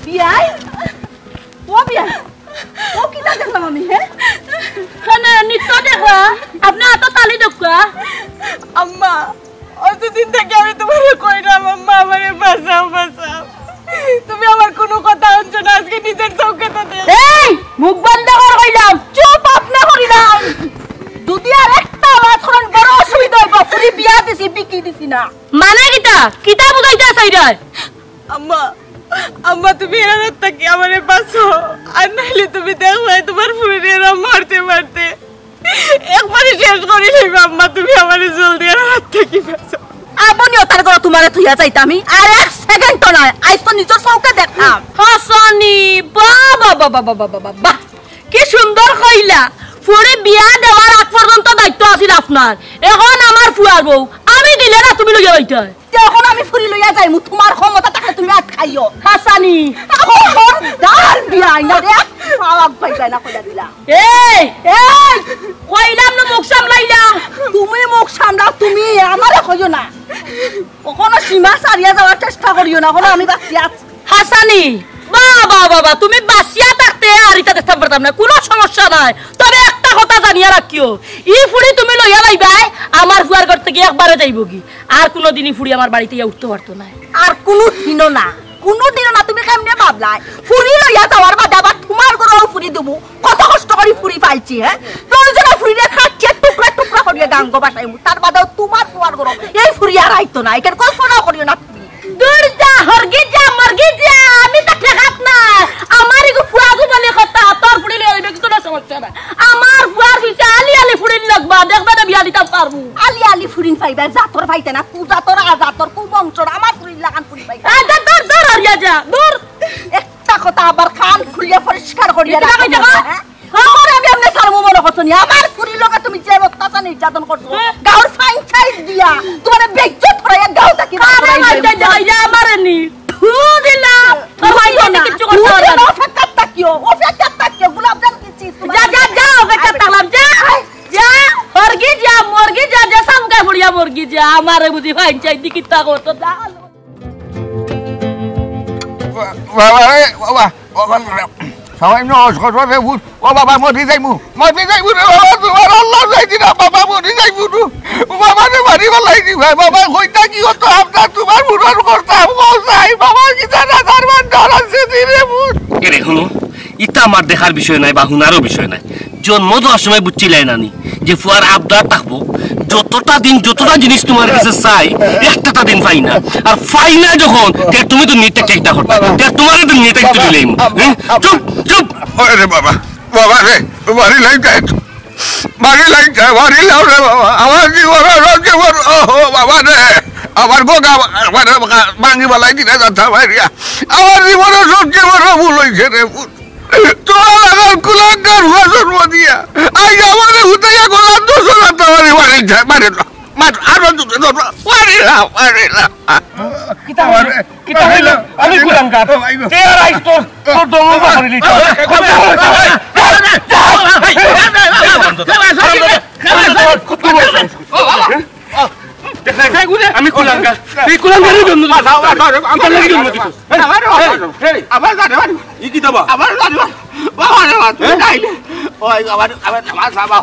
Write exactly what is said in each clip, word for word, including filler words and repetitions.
বিয়াই? ও বিয়াই? ও কিতা দেখলাম আমি, হে? কেনে, নিত্য দেখবা? আপনে অত তালি দেখবা? আম্মা, অতদিন থাকি আমি তুমারে কইরাম, আম্মা, আমারে বাঁচাও, বাঁচাও। তুমি আমার কুনু কথা হুনছো না, আজকে নিজর চউখে তো দেখ। এই, মুখ বন্ধ কর কইলাম, চুপ আপনে করিলাম। যুদি আরেকটা আওয়াজ করইন, বড় অসুবিধা অইবো, ফুরি বিয়া দিছি, বিকি দিছি না। মানে কিতা? কিতা বুঝাইতায় চাইরায়? আম্মা, আম্মা, তুমি এরার আত থাকি আমারে বাঁচাও, আর নাইলে তুমি দেখবায় তুমার ফুরিরে এরা মারতে মারতে একবারে শেষ করি লাইবা। আম্মা, তুমি আমারে জলদি এরার আত থাকি বাঁচাও। আবনি অতার ঘরো তুমারে থুইয়া যাইতাম আমি? আর এক সেকেন্ডও নায়, আইজ তো নিজর চউখে দেখলাম। হাসানি, বাহ, বাহ, বাহ। কি সুন্দর কইলা, ফুরি বিয়া দেওয়ার আগ পর্যন্ত দায়িত্ব আছিল আপনার, এখন আমার ফুয়ার বউ, আমি দিলে না তুমি লইয়া যাইতায়। তে এখন আমি ফুরি লইয়া যাইমু, তুমার ক্ষমতা থাকলে তুমি আটকাইও। হাসানি। খবরদার বিয়াই না রে, পাও আগ পাইবায় না কইয়া দিলাম। এই! এই! কইলাম না মুখ সামলাইলাম। তুমি মুখ সামলাও, তুমি আমারে কইও না। কখনো সীমা ছাড়িয়া যাওয়ার চেষ্টা করিও না, কখনো আমি বাঁচিয়া আছি। হাসানি, বাহ, বাহ, বাহ, বাহ, তুমি বাঁচিয়া থাকতে আর ইতা দেখতাম পারতাম না, কুনু সমস্যা নাই। তবে একটা কথা জানিয়া রাখিও, ই ফুরি তুমি লইয়া যাইবায়, আমার ফুয়ার ঘর থাকি একবারে যাইবোগি, আর কুনুদিন ই ফুরি আমার বাড়িত আইয়া উঠতো পারতো নায়। আর কুনুদিনও না, কুনুদিনও না। তুমি কেমনে ভাবলায়? ফুরি লইয়া যাওয়ার বাদে আবার তুমার ঘরো ফুরি দিমু, কত কষ্ট করি ফুরি পাইছি, হে? প্রয়োজনে ফুরিরে কাটিয়া টুকরা টুকরা করিয়া গাঙ্গো বাসাইমু, তার বাদেও তুমার ফুয়ার ঘরো এই ফুরি আর আইতো না, ইখান কল্পনাও করিও না তুমি। দূর যা, হরগি যা, মরগি যা, আমি তো ঠেকাত না। আমার এগু ফুয়াগু বলে কথা, তোর ফুরি লইয়া যাইবে, কুনু সমস্যা নাই। আমার ফুয়ার পিছে আলি আলি ফুরিন লাগবা, দেখবায় না বিয়া দিতাম পারমু। আলি আলি ফুরিন পাইবায়, জাতর পাইতায় না, কুজাতর, আজাতর, কুবংশর, আমার ফুরিন লাখান ফুরি পাইবায়। আচ্ছা, দূর, দূর, হরিয়া যা, দূর। একটা কথা আবার কান খুলিয়া পরিষ্কার করিয়া রাখো, হ্যাঁ? আমারে আমি এমনে ছাড়মু মনে করছো নি? আমার ফুরির লগে তুমি যে অত্যাচার নির্যাতন করছো, হ্যাঁ। গাঁওর ফাইন সাইড দিয়া, তুমারে বেইজ্জত করাইয়া গাঁও থাকি বার করাই দিলাম। আমারে নি। থু দিলাম। তোর ভাই বলে কিচ্ছু করতে পারবে না। অপেক্ষা থাকিও, অপেক্ষা থাকিও, গোলাপ জাম কিনছি, যা, যা, যা, অপেক্ষা থাকলাম, যা। যা, হরগি যা, মরগি যা, যা, সামকা ফুরিয়া মরগি যা, আমারে বুঝি ফাইন সাইড দি কিতা করতো, যা। বাবা রে, বাবা, বাবা রে, সামান্য অস্কট রে ভূত। ও বাবা, মরি যাইমু, মরি যাইমু রে বাবা, তুমার আল্লাহ যাইতি না বাবা, মরি যাইমু রে। ও বাবা রে, মারি ফালাই দিবায় বাবা, কইতা কি অত আপনার তুমার বুড়ার করতাম, ও যাই বাবা, কি জানা তার মান ডর আছে দি রে ভূত। এরে হুনো, ইতা আমার দেখার বিষয় নায় বা হুনারও বিষয় নায়। জন্ম দেওয়ার সময় বুঝছিলায় না নি যে ফুয়ার আবদার থাকবো, যতটা দিন যতটা জিনিস তুমার গেছে চাই, একটাটা দিন পাই না। আর পাই না যখন, তে তুমি তো নিতে চেষ্টা করতে, তে তুমারে তো নিতে তুলি লইমু। হ্যাঁ? চুপ, চুপ। ওরে বাবা, বাবা রে, বাড়ি লাইন যায় তো। বাড়ি লাইন যায়, বাড়ি লাও রে বাবা। আমার জীবন, আমার জীবন, ও বাবা রে, আমার গোগা, আমার ভাঙি বালাই দিলে যাতা মারিয়া। আমার জীবনের সবচেয়ে বড় ভুল হইছে রে ভূত। তুমার লাখান কুলাঙ্গার ফুয়া জন্ম দিয়া, আইজ আমারে হুতাইয়া গলার দোষ হলাম, তো আমারে মারি যায়, মারে না। মার, আরো জোরে ধরো। মারে না, মারে না। কিতা হইল? কিতা হইল? আমি কুলাঙ্গার। ও ভাই গো। কে আর আইস তোর, তোর দম বন্ধ করিলি। আমি কুলাঙ্গার। তুই কুলাঙ্গারই জন্ম দিছস। আমার জানে মারি। ই কিতা বা? আমার জানে মারি। বাবা রে বাবা, তুই হ্যাঁ? নাইলে। ওই, আমার, আমার, আমার বাবা।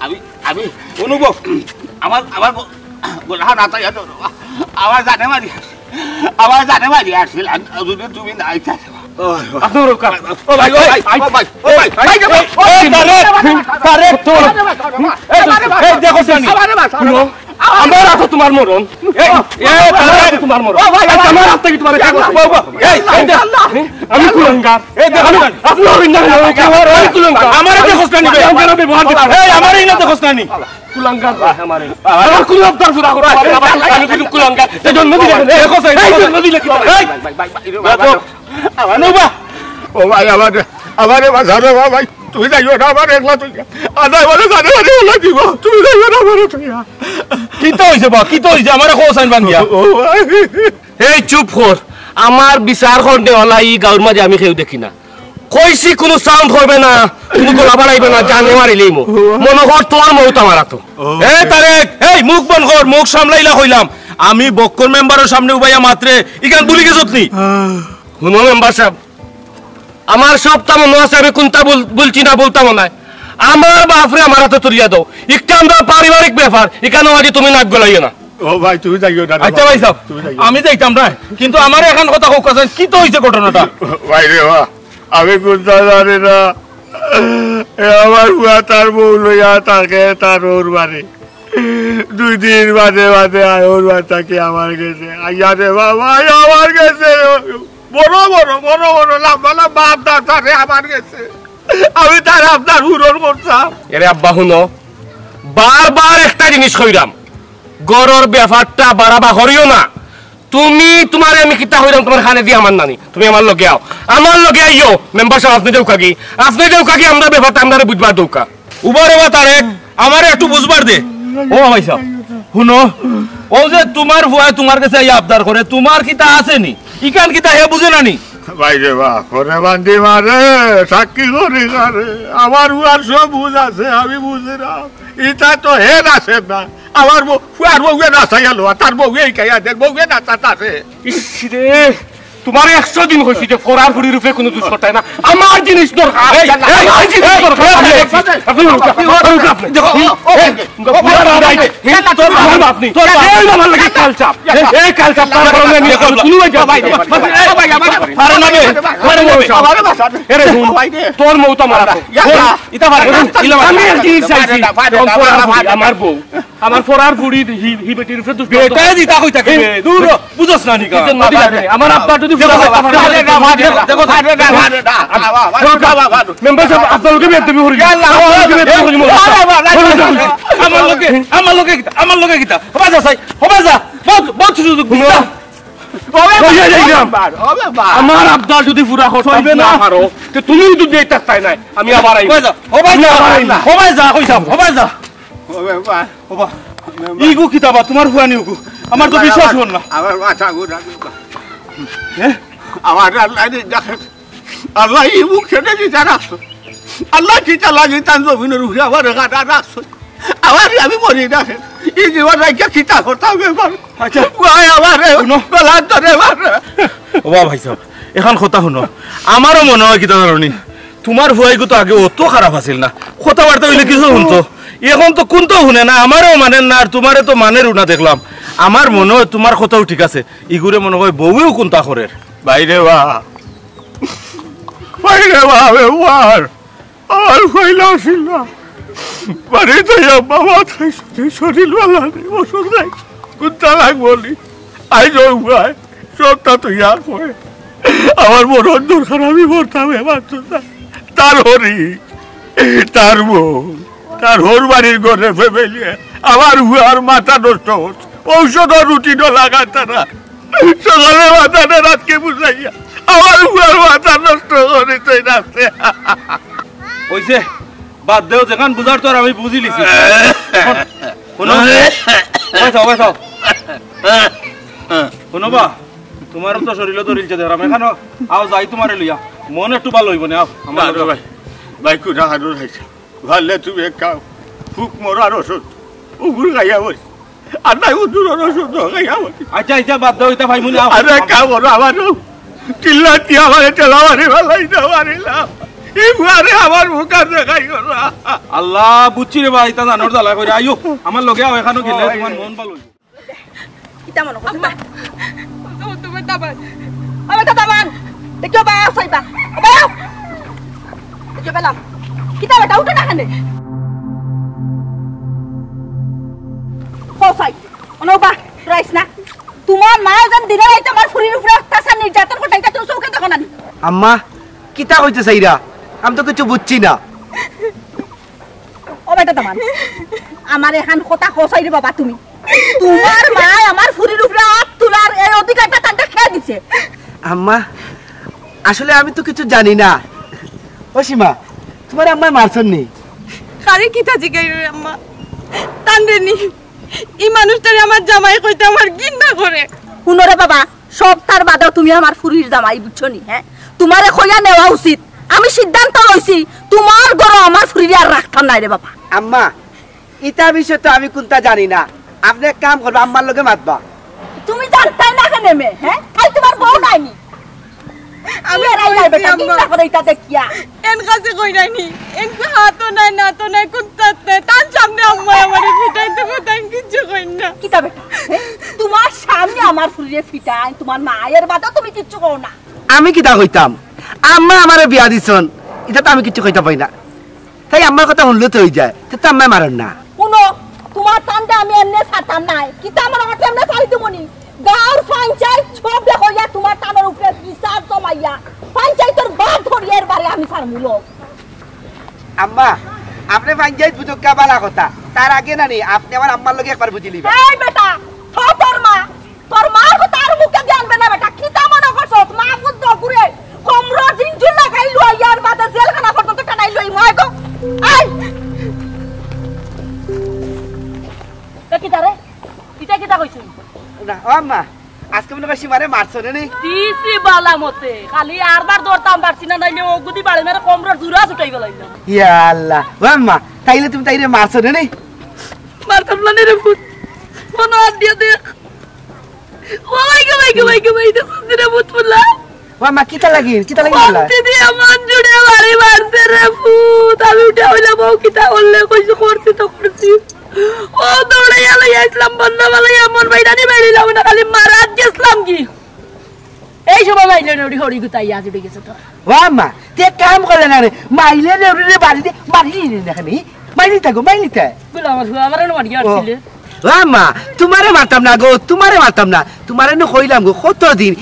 আমি, আমি, অনুভব। আমার, আমার ব-, গোলাম না তাই এত বাবা। আমার জানে মারি। আমার জানে মারি আসছিল। আমি, যদি তুমি না আইতা। ও, আপনার ওর কার? ও ভাই, ও ভাই, ও ভাই, ও ভাই, এই, ভাই, এই, ভাই, এই, তারেক, তারেক, এই, এই, দেখো জানি। আমার বাবা। শুনো, আমার হাতে তোমার মরণ। এই, এই, আমার হাতে তোমার মরণ। ও ভাই, এই, আমার হাত থেকে তোমার এই, এই, এই, এই, আমি কুলাঙ্গার। এই, দেখো, আমি, আপনি হরিণ না, আমি কুলাঙ্গার। আমার হাতে খোঁজ নাই। এই, আমার এই হাতে খোঁজ নাই। কুলাঙ্গার, আমার এই। আমার কোনো আবদার পুরা করো। আমি কিন্তু কুলাঙ্গার। এই জন্ম দিলে, এই খোঁজ নাই। এই জন্ম দিলে কি? এই, নুবা। ও ভাই, আমার আমারে বাঁচাও রে বাবা, তুমি যাইও না, আমারে একলা থইয়া। আদায় বলে জানে বাড়ি হলো দিব, তুমি যাইও না আমারে থইয়া। কিতা অইছে বা, কিতা অইছে? আমারে কও চাইন ভাঙ্গিয়া। ও ভাই। এই চুপ কর, আমার বিচার করতে অলা ই গাঁওর মাঝে আমি কেউ দেখি না। কইছি কুনু sound করবে না, কুনু গলা বাড়াইবে না, জানে মারিলেইমু। মনো কর তোর মউত আমার আতো। এ তারেক, এই মুখ বন্ধ কর, মুখ সামলাইলা কইলাম। আমি বক্কর মেম্বারর সামনে উবাইয়া মাতরে, ইখান ভুলি গেছত নি? হুনো মেম্বার সাব, আমার সবটা মনো আছে, আমি কুনটা ভুল-, ভুলছি না, ভুলতাম নাই। আমার বাফরে আমার আতো তুলিয়া দেও, ইখান আমরার পারিবারিক ব্যাপার, ইখানো আজি তুমি নাক গলাইও না। ও ভাই, তুমি যাইও না রে আচ্ছা বাবা, ভাই সাব, তুমি যাইও না। আমি যাইতাম না, কিন্তু আমারে একখান কথা কউক্কা চাইন, কিতা অইছে ঘটনাটা? ভাই রে বা, আমি কুনতা জানি না। এ আমার ফুয়া তার বউ লইয়া থাকে তার হউর বাড়ি। দুই দিন বাদে বাদে আয় হউর বাড়ি থাকি আমার গেছে। আইয়া রে বাবা, আয় আমার গেছে। বড় বড়, বড় বড়, লম্বা লম্বা আবদার তারে আমার গেছে। আমি তার আবদার পূরণ করতাম। এরে আব্বা হুনো, বারবার একটা জিনিস কইরাম, ঘরর ব্যাপারটা বাড়াবা করিও না। তুমি, তুমারে আমি কিতা কইরাম, তুমার কানে দি আমার নানি, তুমি আমার লগে আও, আমার লগে আইও। মেম্বার সাব, আপনে দেউক্কা গি, আপনে দেউক্কা গি, আমরার ব্যাপারটা আমরারে বুঝবার দেউক্কা। উবা রে বা তারেক, আমারে একটু বুঝবার দে। ও ভাই সাব, হুনো, অউ যে তুমার ফুয়ায় তুমার গেছে আইয়া আবদার করে, তুমার কিতা আছে নি? ইখান কিতা হে বুঝে না নি? ভাই রে বা, ফোনে বান্দি মারে, সাক্ষী করি কারে। আমার ফুয়ার সব বুঝ আছে, আমি বুঝি না। ইতা তো হে নাচের না। আমার বউ, ফুয়ার বউয়ে নাচাইয়া লওয়া, তার বউয়ে ইখাইয়া দের, বউয়ে নাচা তারে। ইস রে, তুমারে একশো দিন কইছি যে ফরার ফুড়ির উপরে কুনু দুষ করতায় না। আমার জিনিস দরকার। এই, এই, আমার জিনিস এই, দরকার। এই, আপনে, আপনে, আপনে, দেখো, ও, ও, এই, তোর বাপ নাই। এই, তোর বাপ নাই। এই, আমার লাগি কালচাপ। এই কালচাপ তার কারণে আমি এখন কুনু ভাই যাবো না। পারে না বে, পারে না বে। এরে হুন, তোর মউত আমার আতো। ইতা পারে না। আমি এক জিনিস চাইছি। আমার বউ, আমার ফরার ফুড়ি, হি, হি বেটির উপরে দুষ বেটায় দিতা কই থাকে বে? দূর, বুঝছ না নি কা? আমার আব্বা যদি দেখো, দেখো, দেখো, দেখো, মেম্বার সাব, আপনার লগে বেয়াদবি করি। আপনার লগে বেয়াদবি করি। আমার লগে, আমার লগে কিতা? আমার লগে কিতা? হবা যা চাই, হবা যা। বহুত, বহুত সুযোগ দিতা। ওই যে, এই যে, আমার আবদার যদি পুরা করতে না পারো, তে তুমি কিন্তু দিয়ে থাকতাই নাই। আমি আবার আইব। হবা যা, হবা যা, আমি আবার আইব। হবা যা, কইতাম, হবা যা। ওবা, ইগু কিতা বা, তুমার ফুয়া নি ইগু? আমার তো বিশ্বাস অর না। আমার মাথা ঘুরা। হে? আমার আল্লায় নি দেখে। আল্লায় ই মুখ কেনে দিতা রাখছে। আল্লায় কিতা লাগি তান জমিনর উপরে আমারে গাদা রাখছে। আমারে আমি মরি দেখে। ই জীবন রাখিয়া কিতা করতাম এবার? আচ্ছা। ভাই আমারে হুনো। গলাত ধরে মারে। ওবা ভাই সাব, একখান কথা হুনো। আমারও মনো অয় কিতা জানো নি? তুমার ফুয়া ইগু তো আগে অত খারাপ আছিল না, কথাবার্তা অইলে কিছু হুনতো। এখন তো কুন্তাউ হুনে না, আমারেও মানের না, আর তুমারে তো মানেরও না দেখলাম। আমার মনো অয় তুমার কথাও ঠিক আছে, ইগুরে মনো অয় বউয়েও কুন্তা করের। বাইরে বা, বাইরে বা, বে ওয়ার, আর কইলা আছিল না। বাড়িত আইয়া বাবা থাইছে, শরীর বালা নাই, ওষুধ নাই, কুন্তা লাগবো নি? আইজ উপায়, সবটা তো ইয়া কয়। আমার মরণ দরকার, আমি মরতাম এবার তো না। তার হরি, তার বউ, তার হর বাড়ির ঘরে ফেবেলিয়ে আমার ফুয়ার মাথা নষ্ট করছে। ঔষধ রুটি লাগায় তারা। সকালে মাথা না রাতকে বুঝাইয়া আমার ফুয়ার মাথা নষ্ট করে তুই রাখছে। অইছে, বাদ দেও, যেখান বুঝার তো আর আমি বুঝি লিছি। হুনো, ওবায় চাও, ওবায় চাও। হুনো বা, তুমারও তো শরীরও ধরিলছে দেখরাম, এখানো আও যাই তুমারে লইয়া, মন একটু ভালা অইবো নে, আও, আমার না, লগে। না, ভাই, ভাই, কুনা হারুর হাইছে। ভাললে তুমি এক কাম, ফুক মরার ওষুধ, উগুর খাইয়া বলি। আর নাই উদুরর ওষুধ খাইয়া বলি। আচ্ছা, আচ্ছা, বাদ দেও, ইতা পাইমু না। আরে কাম করো, আমার চিল্লাতি আমারে ঠেলা মারি ফালাই দাও, মারিলাম। এই ফুয়ারে আমার মুখ আর দেখাই করো। আল্লাহ, বুঝছি রে ভাই, ইতা জানোর জ্বালা কইরা। আইও, আমার লগে আও, এখানো গেলে তুমার মন ভালা অইবো। কিতা মনো করছো? আম্মা, ও তোমার দামান। ও বেটা দামান। দেখিও বা, আও চাইবা। ও বা, আও। দেখিও পেলাম। কিতা বেটা, উঠো না কেনে? ও চাই। অনো বা, রাইস না। তুমার মায়ে যেন দিনে রাইতে আমার ফুরির উপরে অত্যাচার নির্যাতন করতা, ইতা তুমি চউখে দেখো না নি? আম্মা, কিতা কইতে চাইরা? আমি তো কিচ্ছু বুঝছি না। ও বেটা দামান, আমারে একখান কথা কও চাই রে বাবা তুমি। তুমার মায় আমার ফুরির উপরে আত তুলার এই অধিকারটা তানরে কে দিছে? আম্মা, আসলে আমি তো কিছু জানি না। ও সীমা, তুমারে আম্মায় মারছইন নি? কারে কিতা জিগাইরে আম্মা? তানরে নি। ই মানুষটারে আমার জামাই কইতে আমার ঘিন্না করে। হুনো রে বাবা, সবতার বাদেও তুমি আমার ফুরির জামাই, বুঝছো নি? হ্যাঁ, তুমারে কইয়া নেওয়া উচিত। আমি সিদ্ধান্ত লইছি, তুমার ঘরো আমার ফুরিরে আর রাখতাম নায় রে বাবা। আম্মা, ইতা বিষয়ে তো আমি কুন্তা জানি না। আপনে এক কাম করবা, আম্মার লগে মাতবা। তুমি জানতায় না কেনে মে, হ্যাঁ? কাইল তুমার বউ নায় নি? আমি এরাই নাই বেটা, আম্মা। চিন্তা করে ইতা দেখিয়া। এন কাছে কইরায় নি, এন হাতও নাই, নাতও নাই, কুন্তাত নাই। তান সামনে আম্মায় আমারে ফিটাইতো, তাইন কিচ্ছু কইন না। কিতা বেটা, হ্যাঁ? তুমার সামনে আমার ফুরিরে ফিটাইন, তুমার মায়ের বাদেও তুমি কিচ্ছু কও না। আমি কিতা কইতাম? আম্মায় আমারে বিয়া দিছইন, ইতা তো আমি কিচ্ছু কইতাম পারি না। তাই আম্মার কথা হুনলে তো অইযায়, তে তো আম্মায় মারইন না। হুনো, তুমার তানরে আমি এমনে ছাড়তাম নায়। কিতা মনে করছো এমনে ছাড়ি দিমু নি? গাঁওর পঞ্চায়েত সবে কইয়া তুমার তানর উপরে বিচার জমাইয়া পঞ্চায়েতর বাদ ধরিয়া এর বারে আমি ছাড়মু লো। আম্মা, আপনে পঞ্চায়েত বুঝউক্কা বালা কথা, তার আগে না নি আপনে আমার আম্মার লগে একবার বুঝি লিবা। এই বেটা, থ তোর মা, তোর মার কথা আর মুখে দি আনবে না বেটা। কিতা মনে করছস? মা বুঝ দগুরে। কমরো জিঞ্জুর লাগাই লইয়ার বাদে জেলখানা পর্যন্ত টানাই লই মায় গো। আই। এ কিতা রে? ইতা কিতা কইছস? না, ও আম্মা, আজকে মনে কয় সীমারে মারছো রে নি? দিছি বালা মতে। খালি আরবার ধরতাম পারছি না, নাইলে অগুদি বাড়ি মারে কমরর জুড়া ছুটাই ফালাইলাম। ইয়া আল্লাহ। ও আম্মা, তাইলে তুমি তাইরে মারছো রে নি? মারতাম না রে পুত। মনো হাত দিয়া দেখ। ও মাই গো, মাই গো, মাই গো, মাই, দেখছস রে পুত ফুলা? ও আম্মা, কিতা লাগিল? কিতা লাগিল? কমতি দিয়া মন জুড়ে বাড়ি মারছে রে পুত। আমি উঠে অইলাম, ও কিতা করলে? কইছে, করছি তো করছি। ও দৌড়াইয়া লইয়া আইছলাম, বন্ধ বালাই এমন বাইরানি বাইরিলাম না, খালি মারাত গেছলাম কি? এই সময় মাইলে নড়ি হড়ি গুতাইয়া আজ উঠে গেছে তোর। ও আম্মা, তে কাম করলে না রে, মাইলে রে, ওরে বাড়ি দে, মারি নি না খানি, মাইলি তা গো, মাইলি তা। গুলা আমার ফুয়া, আমার এনে মারিয়া ও। আসছিলে। ও আম্মা, তুমারে মারতাম না গো, তুমারে মারতাম না, তুমারে নু কইলাম গো, কতদিন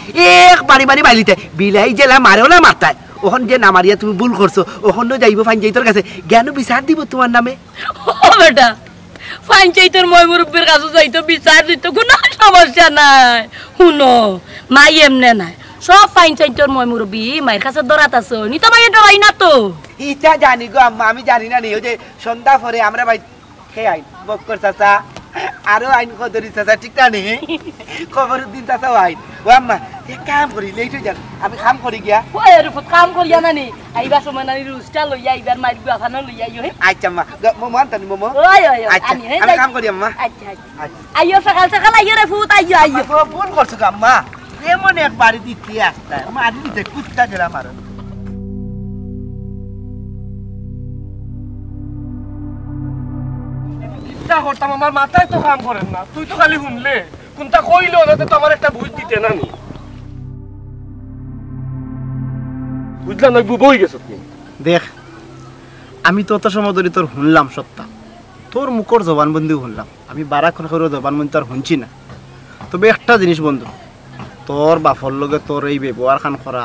এক বাড়ি বাড়ি মাইলিতে, বিলাই জেলা মারেও না মারতায়, অখন যে না মারিয়া তুমি ভুল করছো, অখন নু যাইবো পঞ্চায়েতর কাছে, গিয়া নু বিচার দিবো তুমার নামে। ও বেটা, পঞ্চায়েতর ময় মুরব্বির কাছে যাইতো, বিচার দিতো, কুনু সমস্যা নাই। হুনো, মাই এমনে নায়, সব পঞ্চায়েতর ময় মুরব্বি মাইর কাছে ধরাত আছে, নি তো মাইয়ে ডরাই না তো। ইতা জানি গো আম্মা, আমি জানি না নি, ওই যে সন্ধ্যা পরে আমরা ভাই খে আইন, বক্কর চাচা, আরো আইন কদরি চাচা, ঠিক না নি? খবরুদ্দিন চাচাও আইন। ও আম্মা, এক কাম করি, লেট অই যার, আমি কাম করি গিয়া। ওই, এর উপর কাম করিয়া না নি? আইবার সময় নানি রুস্টা লইয়া, আইবার মাইর গুয়াফানো লইয়া আইও, হে? আচ্ছা, আম্মা। গ-, ম-, মন তানি, মম। ওই, ওই, ওই, আচ্ছা, আমি, হে, আমি যাই। কাম করি, আম্মা। আচ্ছা, আচ্ছা। আচ্ছা। আইও, সকাল সকাল আইও রে ফুত, আইও, আইও। আম্মা, তো ভুল করছো গো, আম্মা। এমন এক বাড়ি দিতে আসতে, মারি দিতে কুত্তা গেলা মারো। চিন্তা করতাম, আমার মাথায় তো কাম করে না। তুই তো খালি হুনলে। কুনটা কইলো না, তে তো আমার একটা বুঝ দিতে না নি। বুঝলাম না, বুবো অই গেছত নি। দেখ, আমি তো অত সময় ধরি তোর হুনলাম সবতা, তোর মুখর জবানবন্দিও হুনলাম। আমি বারাক্ষণ কেউরর জবানবন্দি তো আর হুনছি না। তবে একটা জিনিস বন্ধু, তোর বাপর লগে তোর এই ব্যবহার খান করা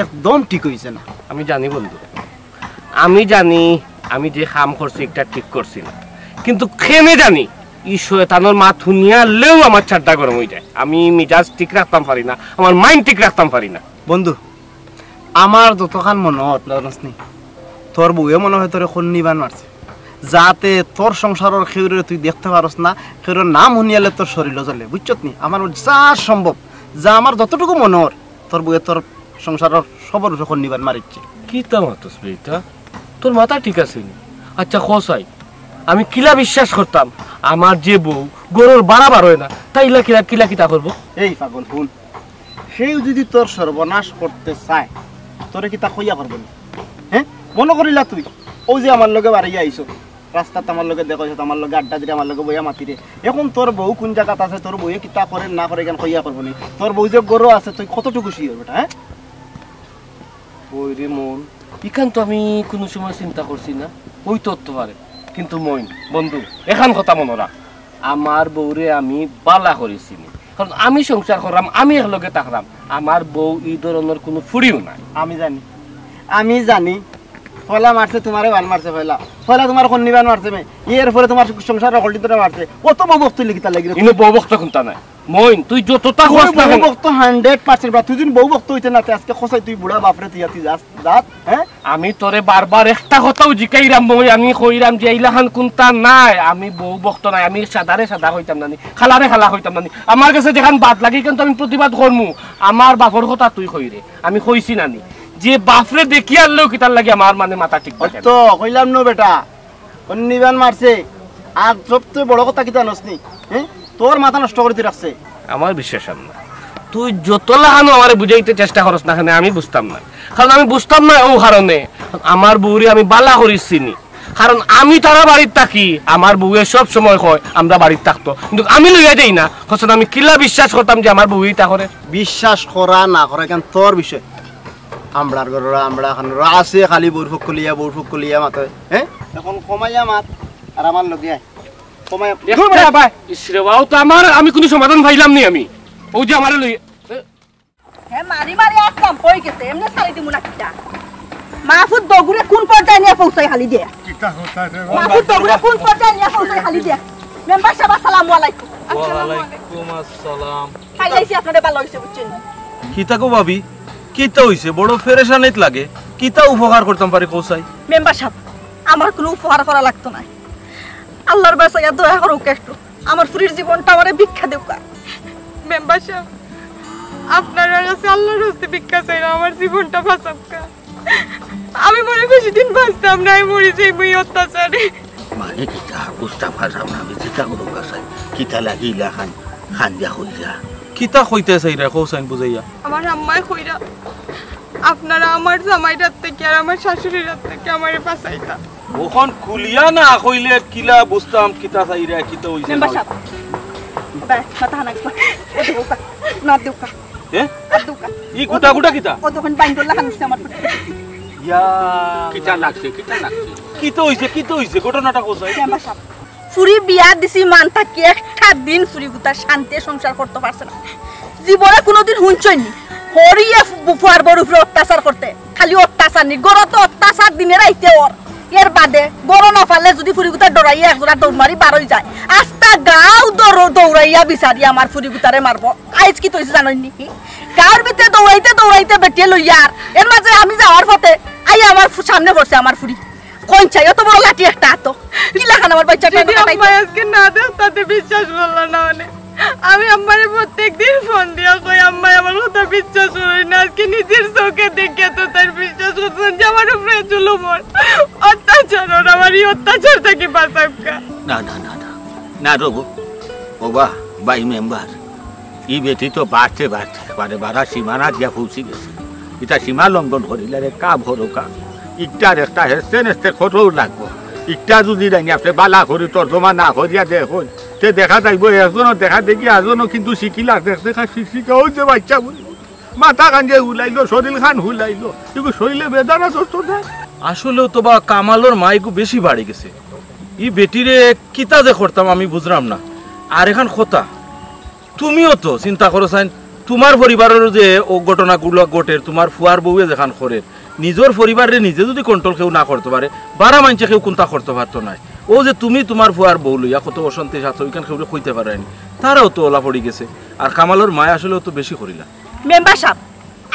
একদম ঠিক অইছে না। আমি জানি বন্ধু, আমি জানি আমি যে কাম করছি একটা ঠিক করছি না, কিন্তু কেনে জানি ই শয়তানর মাত হুনিয়ালেউ আমার ছাড্ডা গরম অই যায়। আমি মিজাজ ঠিক রাখতাম পারি না, আমার মাইন্ড ঠিক রাখতাম পারি না। বন্ধু, আমার যতখান মনো অর, জানোস নি, তোর বউয়ে মনো অয় তোরে কন্নিবান মারছে, যাতে তোর সংসারর কেউরে তুই দেখতে পারস না, কেউরর নাম হুনিয়ালে তোর শরীলো জ্বলে, বুঝছত নি? আমার যা সম্ভব, যা আমার যতটুকু মনো অর, তোর বউয়ে তোর সংসারর সবর উপরে কন্নিবান মারিছে। কিতা মাতস বে ইতা? তোর মাথা ঠিক আছে নি? আচ্ছা, ক চাই, আমি কিলা বিশ্বাস করতাম, আমার যে বউ ঘরর বারা বার অয় না, তাই ইলা কিলা, কিলা কিতা করবো? এই পাগল, হুন, কেউ যদি তোর সর্বনাশ করতে চায়, তোরে কিতা কইয়া করবো নি? হ্যাঁ, মনো করিলা তুই, অউ যে আমার লগে বাড়াইয়া আইছো, রাস্তাত আমার লগে দেখা অইছে, আমার লগে আড্ডা দিরে, আমার লগে বইয়া মাতিরে। এখন তোর বউ কুন জাগাত আছে, তোর বউয়ে কিতা করে না করে, ইখান কইয়া করবো নি? তোর বউ যে ঘরো আছে, তুই কতটুকু sure বেটা, হ্যাঁ? ওই রে মন, ইখান তো আমি কুনু সময় চিন্তা করছি না। অইতো পারে, কিন্তু মইন, বন্ধু, এখান কথা মনো রাখ, আমার বউরে আমি বালা করি চিনি, কারণ আমি সংসার কররাম, আমি একলগে থাকরাম, আমার বউ ই ধরনর কুনু ফুড়িও নায়। আমি জানি, আমি জানি, পয়লা মারছে তুমারে, বান মারছে পয়লা। পয়লা তুমার কন্নি বান মারছে মে। এর পরে তুমার সংসার হকলটি ধরে মারছে। অত বউ ভক্ত লিখিতা লাগি রে। ইনো বউ ভক্ত কুনতা নাই। মইন, তুই যতটা কস না কেন। বউ ভক্ত হান্ড্রেড পার্সেন্ট বা তুই যদি বউ ভক্ত হইতে না, তে আজকে খোসাই তুই বুড়া বাপরে তুই আতি যাস, যাস, হ্যাঁ? আমি তোরে বারবার একটা কথাও জিকাইরাম, মই আমি কইরাম যে ইলাখান কুনতা নাই, আমি বউ ভক্ত নাই, আমি সাদারে সাদা কইতাম নানি, খালারে খালা কইতাম নানি। আমার গেছে যেখান বাদ লাগে কিন্তু আমি প্রতিবাদ করমু। আমার বাপর কথা তুই কইরে, আমি কইছি নানি যে বাপরে দেখি আনলেও কিতার লাগে আমার মানে মাথা ঠিক থাকে না। তো কইলাম না বেটা, অন্নিবান মারছে। আর সবচেয়ে বড় কথা কিতা নসনি, হ্যাঁ? তোর মাথা নষ্ট করে তুই রাখছে। আমার বিশ্বাস আর না। তুই যত লাখানো আমারে বুঝাইতে চেষ্টা করস না কেন, আমি বুঝতাম না। কারণ আমি বুঝতাম না ও কারণে আমার বউরে আমি বালা করি চিনি। কারণ আমি তারা বাড়িত থাকি, আমার বউয়ে সব সময় কয় আমরা বাড়িত থাকতো, কিন্তু আমি লইয়া যাই না। হোসেন, আমি কিলা বিশ্বাস করতাম যে আমার বউই তা করে? বিশ্বাস করা না করা কেন তোর বিষয়। আমরার ঘরর আমরা এখন আছে খালি বউর পক্ষ লইয়া, বউর পক্ষ লইয়া মাতে, হ্যাঁ? এখন কমাইয়া মাত আর আমার লগে আয়। কমাইয়া একটা দূর বেটা, ভাই। ইস রে বাবা, তো আমার আমি কোনো সমাধান পাইলাম নি আমি। ও যে আমারে লই হে মারি মারি এক কাম হয়ে গেছে, এমনি ছাড়ি দিমু না কিতা? মাহফুদ দগুরে কোন পর্যায়ে নিয়ে পৌঁছাই খালি দে। কিতা কথা রে বাবা? মাহফুদ দগুরে কোন পর্যায়ে নিয়ে পৌঁছাই খালি দে। মেম্বার সাহেব, আসসালামু আলাইকুম। ওয়ালাইকুম আসসালাম। খাইলাইছি আপনারে, ভালা অইছে, বুঝছইন? কিতা গো ভাবি, কিতা অইছে? বড় পেরেশানিত লাগে। কিতা উপকার করতাম পারি কও চাই? মেম্বার সাহেব, আমার কোনো উপকার করা লাগতো না। আল্লাহর বাসাইয়া দয়া করুক একটু। আমার ফুরির জীবনটা আমারে ভিক্ষা দেউক্কা। মেম্বার সাহেব, আপনার কাছে আল্লাহর হস্তে ভিক্ষা চাইলাম, আমার জীবনটা বাঁচাউক্কা। আমি মনে বেশি দিন বাঁচতাম না, আমি মরি যাইমু এই অত্যাচারে। মানে কিতা বুঝতাম পারলাম না আমি, কিতা করুম কাছাই? কিতা লাগিলা খান, খান দিয়া কইলা? কিতা কইতে চাইরা কও চাইন বুঝাইয়া? আমার আম্মায় কইরা, আপনারা আমার জামাইর হাত থাকি আর আমার শাশুড়ির হাত থাকি আমারে বাঁচাইতা। অখন খুলিয়া না কইলে কিলা বুঝতাম, কিতা চাইরা, কিতা অইছে মেম্বার না সাহেব, অইছে। বে, মাথা হানা গেছে। ও দেউক্কা, না দেউক্কা। এ? না দেউক্কা। ই গুটা গুটা কিতা? ও তখন বাইন্দুল্লাহ খান দিছে আমার ফুটে। ইয়া। কিতা লাগছে, কিতা লাগছে? কিতা অইছে, কিতা অইছে? ঘটনাটা কোথায়? মেম্বার সাহেব, ফুরি বিয়া দিছি মান থাকি একটা দিন ফুরি গুতা শান্তি সংসার করতে পারছে না। জীবনে কোনোদিন হুনছইন নি হরিয়ে ফু-, ফুয়ার বউর উপরে অত্যাচার করতে? খালি অত্যাচার নি, ঘরো তো অত্যাচার দিনে রাইতে অর। এর বাদে ঘরো না পারলে যদি ফুরি গুতা ডরাইয়া একজোড়া দৌড় মারি বারই যায়, আস্তা গাঁও দৌড়-, দৌড়াইয়া বিচারি আমার ফুরি গুতারে মারবো। আইজ কিতা অইছে জানইন নি? গাঁওর ভিতরে দৌড়াইতে দৌড়াইতে বেটিয়ে লইয়া আর এর মাঝে আমি যাওয়ার পথে আই আমার ফু-, সামনে পড়ছে আমার ফুরি। কোন চাই অত বড় লাঠি একটা আতো? কি লাখান আমার বাচ্চাটা দিদি, কাটাইতে? আম্মা আজকে না দেখতাতে বিশ্বাস করলা না অনে। আমি আম্মারে প্রত্যেক দিন ফোন দিয়া কই, আম্মা আমার কথা বিশ্বাস করই না। আজকে নিজের চোখে দেখে তো তার বিশ্বাস করছেন যে আমার উপরে জুলুম অর, অত্যাচার অর, আমার এই অত্যাচার থাকি বাঁচাউক্কা। না, না, না, না। না, রবো। ওবা, ভাই মেম্বার। ই বেটি তো বাড়তে বাড়তে একবারে বাড়া সীমানা দিয়া পৌঁছি গেছে। ইটা সীমা লঙ্ঘন করিলে রে কাম হলো কাম। ইটার একটা হেস্তে নেস্তে খরচ লাগবো। ইটা যদি জানি আপনি বালা করি তর্জমা না করিয়া দেখুন, তে দেখা যাইব একজনও দেখা দেখি আরজনও কিন্তু শিখিলা দেখ দেখা শিক্ষিকা হইতে বাচ্চা বলি। মাথা খান যে উলাইলো, শরীর খান হুলাইলো, কিন্তু শরীরে বেদনা ধরতো না। আসলেও তো বা কামালর মাইকু বেশি বাড়ি গেছে। ই বেটিরে কিতা যে করতাম আমি বুঝলাম না। আর এখান কথা, তুমিও তো চিন্তা করো চাইন, তোমার পরিবারের যে ও ঘটনাগুলো ঘটের, তোমার ফুয়ার বউয়ে যেখান করের, নিজের পরিবারে নিজে যদি কন্ট্রোল কেউ না করতে পারে, বারা মানষে কেউ কোনটা করতে পারতো নায়। ও যে তুমি তোমার ফুয়ার বউ লইয়া কত অশান্তির সাথে ওইখান কেউ কইতে পারেনি, তারাও তো ওলা পড়ি গেছে। আর কামালর মায় আসলে তো বেশি করিলা। মেম্বার সাহেব,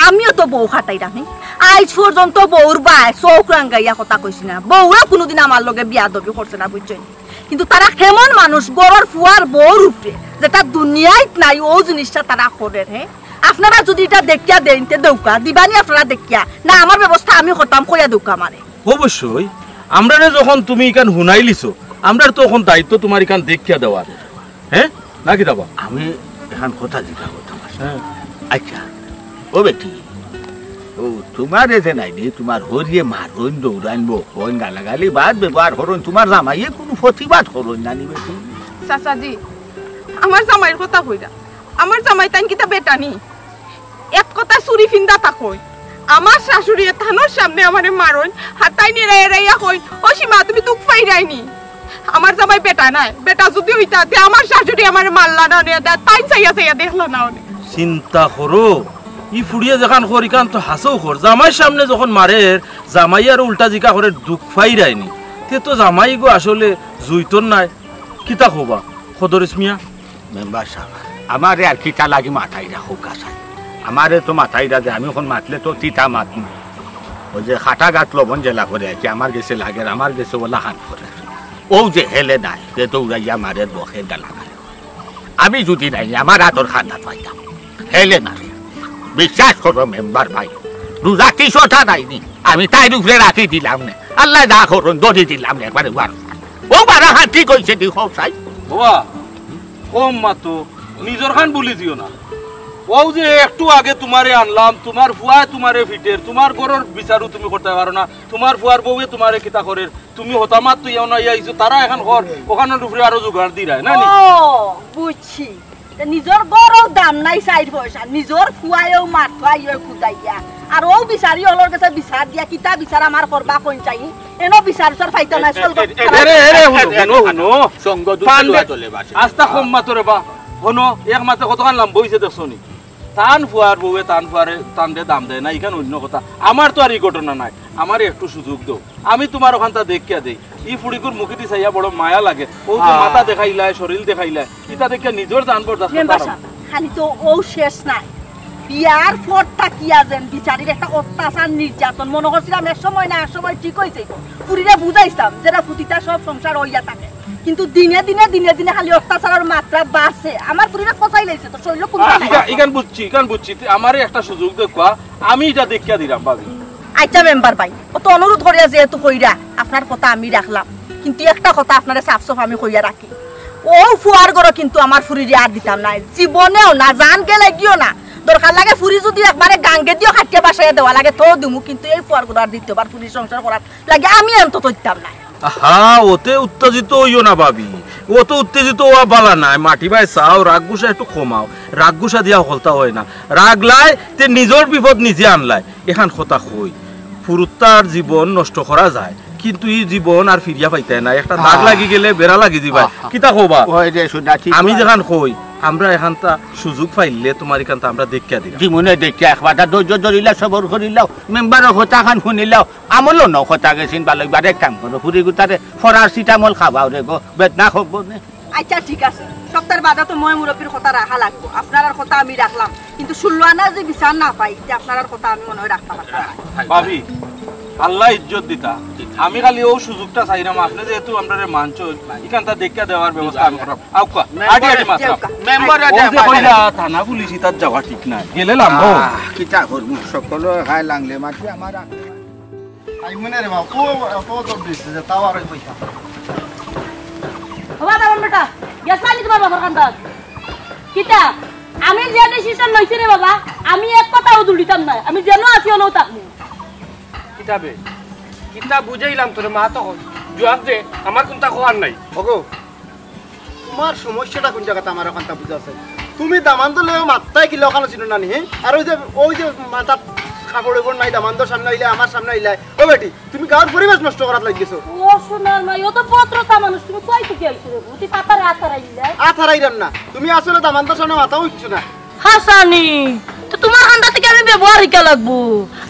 আমিও তো বউ খাটাইরাম, হে? আইজ পর্যন্ত বউর বায় চোখ রাঙ্গাইয়া কথা কইছি না। বউরা কোনোদিন আমার লগে বিয়াদবি করছে না, বুঝছইন? কিন্তু তারা কেমন মানুষ, ঘরর ফুয়ার বউর উপরে, যেটা দুনিয়াত নাই, ও জিনিসটা তারা করের, হে? আপনারা যদি এটা দেখিয়া দেইন, তে দেউক্কা, দিবানি আপনারা দেখিয়া। না, আমার ব্যবস্থা আমি করতাম, কইয়া দেউক্কা আমারে। অবশ্যই, আমরারে যখন তুমি ইখান হুনাইলিছো, আমরার তো এখন দায়িত্ব তোমার ইখান দেখিয়া দেওয়ার। হ্যাঁ? নাকি দাবা? আমি এখান কথা জিজ্ঞাসা করতাম আছি। হ্যাঁ। আচ্ছা, ও বেটি, ও তোমার এতে নাই নি, তোমার হরিয়ে মারইন, দৌড়াইন, বকইন, গালাগালি, বাদ ব্যবহার করইন, তোমার জামাইয়ে কোনো প্রতিবাদ করইন না নি বেটি? চাচাজি, আমার জামাইর কথা কইরা, আমার জামাই তাইন কিতা বেটা নি? এক কথা চুরি ফিন্দা তা কই। আমার শাশুড়িয়ে তানোর সামনে আমারে মারইন, হাতাই নিয়ে এড়াইয়া কইন, "ও সীমা, তুমি দুখ পাইরায়নি।" আমার জামাই বেটা নায়, বেটা যদি হইতা, তে আমার শাশুড়ি আমারে মারলা না, নিয়ে দা-, তাই চাইয়া চাইয়া দেখলা না অনে। চিন্তা করো, ই ফুড়িয়ে যেখান কর, ইখান তো হাছাউ কর। জামাইর সামনে যখন মারের, জামাই আরো উল্টা জিকা করের, দুখ পাইরায়নি। তে তো জামাই গো আসলে জুইতর নায়। কিতা কবা, কদরিস মিয়া? মেম্বার সাব, আমারে আর কিতা লাগি মাতাইরা কউক্কা চাই? আমারে তো মাতাইরা যে আমি অখন মাতলে তো তিতা মাতমু। অউ যে কাটা গাত লবণ যেলা করে আর কি, আমার গেছে লাগের, আমার গেছে অলাখান করের। অউ যে হেলে নায়, তে তো উড়াইয়া মারের, বকের, গালাগালি। আমি যুদি নাইলে আমার আতর কান্দাত পাইতাম। হেলে নারে। বিশ্বাস করো মেম্বার ভাই, রুজা তিশটা নাইনি, আমি তাইর উপরে রাখি দিলাম নে। আল্লায় যা করইন, ধরি দিলাম নে একবারে বার। অউ বারো হাত ঠিক অইছে দি, কও চাই। বাবা, কম মাতো, নিজর খান ভুলি দিও না। অউ যে একটু আগে তুমারে আনলাম, তুমার ফুয়ায় তুমারে ফিটের, তুমার ঘরর বিচারও তুমি করতায় পারো না, তুমার ফুয়ার বউয়ে তুমারে কিতা করের, তুমি হতা মাত তুই অনো আইছো, তারা এখান কর, অখানর উপরে আরো জোগাড় দিরায় না নি? ও, বুঝছি। তে নিজর ঘরও দাম নাই চাইর পয়সা, নিজর ফুয়ায়ও মাত খাইও কুদাইয়া। আর অউ বিচারি অকলর গেছে বিচার দিয়া, কিতা বিচার আমার করবা কইন চাই? এনো বিচার উচার পাইতা না, চল গো। এ, এ, এ, এরে, এরে, হুনো, হুনো, হুনো। সঙ্গ দুটো পান্ডে, দোয়া চলে বাসে। আস্তা কম মাতো রে বা। হুনো, এক মাতে কতখান লম্বা অইছে দেখছো নি? তান ফুয়ার বউয়ে তান ফুয়ারে তানরে দাম দেয় না, ইখান অইন্য কথা। আমার তো আর ই ঘটনা নাই, আমারে একটু সুযোগ দেও। আমি তুমার অখানতা দেখিয়া দেই। ই ফুড়িগুর মুখেদি চাইয়া বড় মায়া লাগে। অউ যে আহ। মাথা দেখাইলায়, শরীল দেখাইলায়, ইতা দেখিয়া নিজর জান বরদাস্ত মেম্বার করতাম। সাব, খালি তো অউ শেষ নায়। বিয়ার পর থাকিয়া যেন বিচারির একটা অত্যাচার, নির্যাতন, মনো করছিলাম এক সময় না এক সময় ঠিক অইযাইবো। ফুড়িরে বুঝাইছলাম যেরা ফুতিতা সব সংসার অইয়া থাকে, কিন্তু দিনে দিনে, দিনে দিনে খালি অত্যাচারর মাত্রা বাড়ছে। আমার ফুড়িরে ফসাই লাইছে তো, শরীল কোন আহ, ইখান, ইখান বুঝছি, ইখান বুঝছি। তে আমারে একটা সুযোগ দেউক্কা, আমি ইটা দেখিয়া দিরাম, ভাবি। আইচ্ছা মেম্বার ভাই, অত অনুরোধ করিয়া যেহেতু কইরা, আপনার কথা আমি রাখলাম, কিন্তু একটা কথা আপনারে সাফ সাফ আমি কইয়া রাখি, অউ ফুয়ার ঘরো কিন্তু আমার ফুড়িরে আর দিতাম নায়, জীবনেও না, জান গেলেগিও না। দরকার লাগে ফুড়ি যুদি একবারে গাঙ্গেদিও কাটিয়া ভাসাইয়া দেওয়া লাগে, তেও দিমু, কিন্তু এই ফুয়ার ঘরো আর দ্বিতীয়বার ফুড়ির সংসার করার লাগি আমি অন্তত দিতাম নায়। আহা, অতে উত্তেজিত অইও না ভাবি, অত উত্তেজিত অওয়া ভালা নায়। মাটি বায় চাও, রাগ গুসা একটু কমাও। রাগ গুসা দিয়া হকলতা অয় না। রাগলায় তে নিজর বিপদ নিজে আনলায়। এখান কথা কই, ফুরুত্তার জীবন নষ্ট করা যায়, কিন্তু ই জীবন আর ফিরিয়া পাইতায় না। একটা দাগ আহ। লাগি গেলে বেড়া লাগি দিবায়। আহ। কিতা কবা? অয় রে, সুধা, ঠিক আমি কয়। যেখান কই, আমরা এখানতা সুযোগ পাইলে তুমার ইখানতা আমরা দেখিয়া দিরাম। জীবনে দেখিয়া একবার ধৈর্য ধরিলাও, সবর করিলাও, মেম্বারর কথাখান হুনিলাও, আমলও ন কথা গেছিন ভালো। এবার এক কাম করো, ফুড়ি গুতারে ফরাসিটামল খাওয়াও রে গো, বেদনা হব নে। আইচ্ছা, ঠিক আছে, সপ্তাহর বাদে তো ময় মুরব্বির কথা রাখা লাগবো। আপনারার কথা আমি রাখলাম, কিন্তু ষোলো আনা যদি বিচার না পাই, তে আপনারার কথা আমি মনে হয় রাখতাম পারতাম না। ভাবি, আল্লায় ইজ্জত দিতা, আমি খালি অউ সুযোগটা চাইরাম, আপনে যেহেতু আমরারে মানছইন, ইখানতা দেখিয়া দেওয়ার ব্যবস্থা আমি কররাম। আউক্কা, আড্ডি আড্ডি মাতরাম। মেম্বার অউ যে কইলা থানা পুলিশ ইতাত যাওয়া ঠিক নায়, গেলে লাম্বা। আহ, কিতা করমু, সকল খায় লাংলে মাটি আমার আ- আই মনে রে বাবা, কো, কো তো দিছে যে তাও আর কইতা। ও বাবা, আমার বেটা, গেছলায় নি তুমার বাবার কান্দাত? কিতা? আমি যে decision লইছি রে বাবা, আমি এক কথাও দুলিতাম না। আমি যেন আছি, অনউ থাকমু। কিতা বে? কিতা বুঝাইলাম তোরে, মা, তখন জুয়াব দে, আমার কুন্তা কওয়ার নাই। ওগো, তুমার সমস্যাটা কুন জাগাত আমার অখানতা বুঝা আছে? তুমি দামান্দর লগে মাততায় কিলা অখানো ছিল না নি, হে? আর অউ যে, অউ যে মাথাত কাপড়-উপড় নাই, দামান্দর সামনে আইলায়, আমার সামনে আইলায়। ও বেটি, তুমি গাঁওর পরিবেশ নষ্ট করাত লাগি গেছো। ও সোনার মাই, অউ তো ভদ্রতা মানুষ, তুমি কই থাকি আইছো রে? বুঝি পাতারে আতার আইলায়? আতার আইরাম না, তুমি আসলে দামান্দর সামনে মাতাও ইচ্ছু না। হাছানি, তে তুমার কান্দা থাকি আমি ব্যবহার হিকা লাগবো।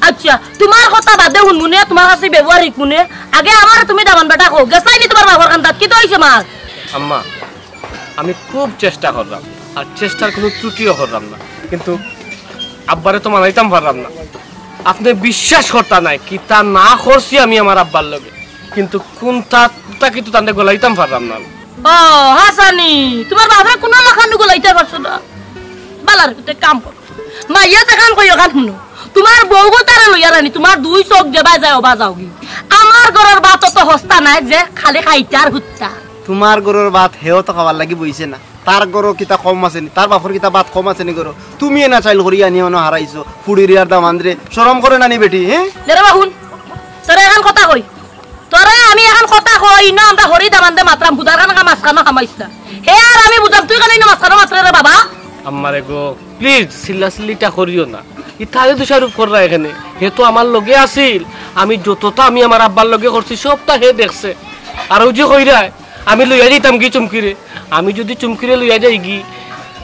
আইচ্ছা, তুমার কথা বাদে হুনমুনে, তুমার কাছে ব্যবহার হিকমুনে। আগে আমারে তুমি দামান বেটা কও, গেছলায় নি তুমার বাবার কান্দাত, কিতা অইছে মার? আম্মা, আমি খুব চেষ্টা কররাম, আর চেষ্টার কুনু ত্রুটিও কররাম না, কিন্তু আব্বারে তো মানাইতাম পাররাম না। আপনে বিশ্বাস করতা নায়, কিতা না করছি আমি আমার আব্বার লগে, কিন্তু কুন্তা, কুন্তা কিন্তু তানরে গলাইতাম পাররাম না। ও, হাছানি, তুমার বাপরে কুনু লাখান গলাইতায় পারছো না। বালার ভিতরে কাম করো। মাইয়ে যেখান কই অখান হুনো। তুমার বউ গো তারে লইয়া রানি, তুমার দুই চউখ যেবায় যায় অবায় যাওগি। আমার ঘরর ভাত অত হস্তা নায় যে খালি খাইতার হুত্তা। তুমার ঘরর ভাত হেও তো খাওয়ার লাগি বইছে না। তার ঘরো কিতা কম আছে নি? তার বাপর কিতা ভাত কম আছে নি ঘরো? তুমি এনা চাইল করি আনি অনো হারাইছো, ফুড়িরে আর দামান্দরে। শরম করে না নি বেটি, হে? নে রে বা হুন, তোরে এখান কথা কই। তোরে আমি এখান কথা কই না, আমরা হরি দামান্দে মাতরাম, হুদার কানা মাঝখানো হামাইস না। হে আর আমি বুঝাম, তুই কেনে ইনো মাঝখানো মাতরে রে বাবা? আম্মারে গো, please, চিল্লাচিল্লিটা করিও না। ইতারে দোষারোপ কররা এখানে। হে তো আমার লগে আছিল। আমি যতটা আমি আমার আব্বার লগে করছি, সবটা হে দেখছে। আর অউ যে কইরায়, আমি লইয়া যাইতাম গি চুমকিরে। আমি যুদি চুমকিরে লইয়া যাই গি,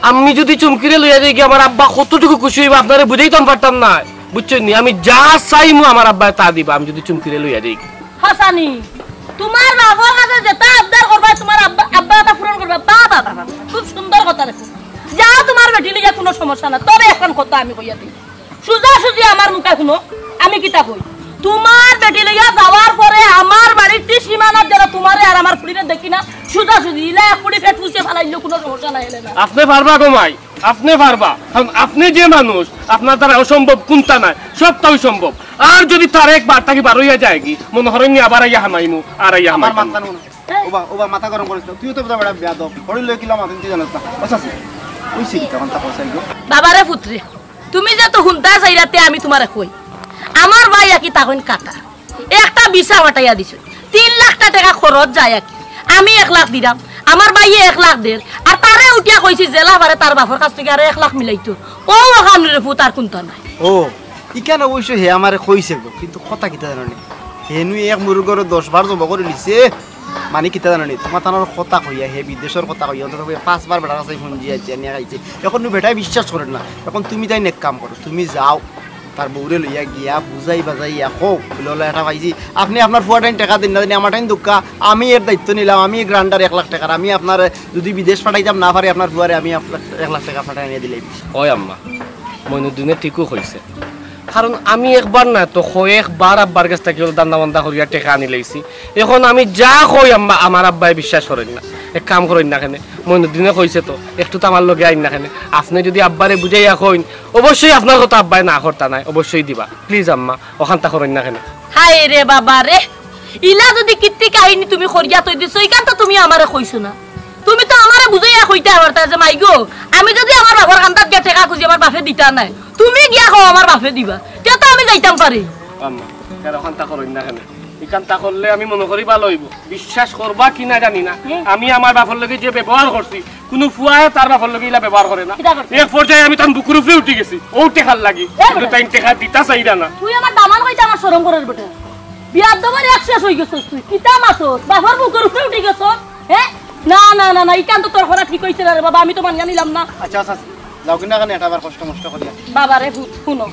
আমি যুদি চুমকিরে লইয়া যাইগি, আমার আব্বা কতটুকু খুশি অইবা, আপনারে বুঝাইতাম পারতাম না। বুঝছইন নি? আমি যা চাইমু, আমার আব্বায় তা দিবা, আমি যুদি চুমকিরে লইয়া যাইগি। হাসানি, তুমার বাবার কাছে যেতা আবদার করবায়, তুমার আব্বা, আব্বা অতা পূরণ করবা। বাহ, বাহ, বাহ, বাহ, খুব সুন্দর কথা রে। যাও, তুমার বেটি লইয়া কুনু সমস্যা না। তবে একখান কথা আমি কইয়া দেই, সুজা সুজি আমার মুখে হুনো, আমি কিতা কই। তুমার বেটি লইয়া যাওয়ার পরে আমার বাড়ির ত্রিসীমানাত যেন তুমারে আর আমার ফুড়িরে দেখি না, সুজা সুজি ইলা এক ফুড়ি পেট ফুসে ফালাইলেও কুনু সমস্যা নাই, এলে না। আপনে পারবা গো মাই, আপনে পারবা, কারণ আপনে যে মানুষ, আপনার দ্বারা অসম্ভব কুন্তা নাই, সবতাউ সম্ভব। আর যুদি তার একবার থাকি বার অইয়া যায়গি, মনো করইন নি আবার আইয়া হামাইমু, আর আইয়া আমার হামাইতাম মাথা না। নো না। ওবা, ওবা, মাথা গরম করিস না। তুইও তো বেটা বেয়াদব। হরির লগে কিলা মাতিন তুই জানোস না। আচ্ছা, আচ্ছা। ওই সিরিটা, আমার তা কইছে আইলো। বাবারে পুত্রে, তুমি যে তো হুনতা চাইরাতে আমি তুমারে কই। আমার ভাই আকি তখন কাটা। একটা ভিসা ফাটাইয়া দিছে। তিন লাখটা টেকা খরচ যায় আকি। আমি এক লাখ দিলাম, আমার ভাইয়ে এক লাখ দের। আর তারে উঠিয়া কইছি যেলা পারে তার বাপর কাছ থাকি আরো এক লাখ মিলাইতো। ও ওখান রে পুত আর কুন্তা নাই। ও, ইখান অবশ্য হে আমারে কইছে গো, কিন্তু কথা কিতা জানো নি? হে নু এক মুরগরে দশ বার জব করি নিছে। মানে কিতা জানো নি? তুমার তানোর কথা কইয়া, হে বিদেশর কথা কইয়া, অন্তত কইয়া পাঁচবার বেটার কাছে ফোন দিয়া আইছে, নিয়া আইছে। এখন নু বেটায় বিশ্বাস করে না। এখন তুমি তাইন এক কাম করো, তুমি যাও, তার বউরে লইয়া গিয়া বুঝাই বাজাইয়া কও, বুলে, "অলা এটা পাইছি, আপনে আপনার ফুয়াটাইন টেকা দিন না, দিন আমার টাইন দুক্কা, আমি এর দায়িত্ব নিলাম, আমি গ্রান্ডার এক লাখ টেকার, আমি আপনার যুদি বিদেশ পাঠাইতাম না পারি আপনার ফুয়ারে, আমি এক লাখ, এক লাখ টেকা পাঠাই আনিয়া দিলাই।" ওই আম্মা, মইনুদ্দিনে ঠিকউ কইছে, কারণ আমি একবার না তো কয়েকবার আব্বার কাছ থাকি অলা ধান্দা বান্দা করিয়া টেকা আনি লইছি। এখন আমি যা কই আম্মা, আমার আব্বায় বিশ্বাস করইন না। এক কাম করইন না কেনে, মইনুদ্দিনে কইছে তো, একটু তো আমার লগে আইন না কেনে। আপনে যুদি আব্বারে বুঝাইয়া কইন, অবশ্যই আপনার কথা আব্বায় না করতা নায়, অবশ্যই দিবা। প্লিজ আম্মা, অখানতা করইন না কেনে। হায় রে বাবা রে, ইলা যুদি কীর্তি কাহিনী তুমি করিয়া থই দিছো, ইখান তো তুমি আমারে কইছো না। তুমি তো আমারে বুঝাইয়া কইতা পারতা যে, "মাই গো, আমি যুদি আমার বাপর কান্দাত গিয়া টেকা খুজি, আমার বাপে দিতা নায়, তুমি গিয়া কও আমার বাপে দিবা, তে তো আমি যাইতাম পারি।" আম্মা, কেন অখানতা করইন না কেনে? ইখানতা করলে আমি মনো করি ভালা অইবো। বিশ্বাস করবা কি না জানি না, হুম। আমি আমার বাপর লগে যে ব্যবহার করছি, কুনু ফুয়ায় তার বাপর লগে ইলা ব্যবহার করে না। কিতা করছে? এক পর্যায়ে আমি তান বুকুর উপরে উঠি গেছি, অউ টেকার লাগি। এ বেটা। কিন্তু তাইন টেকা দিতা চাইরা না। তুই আমার দামান কইতে আমার শরম করের বেটা। বিয়ার দামান এক শেষ অই গেছস তুই। কিতা মাতস? বাপর বুকুর উপরে উঠি গেছস? হে? না, না, না, না, ইখান তো তোর করা ঠিক অইছে না রে বাবা, আমি তো মানিয়া নিলাম না। আচ্ছা, আচ্ছা, যাও কিনা কেনে এটা আবার কষ্ট মষ্ট করিয়া। বাবা রে, হু-, হুনো,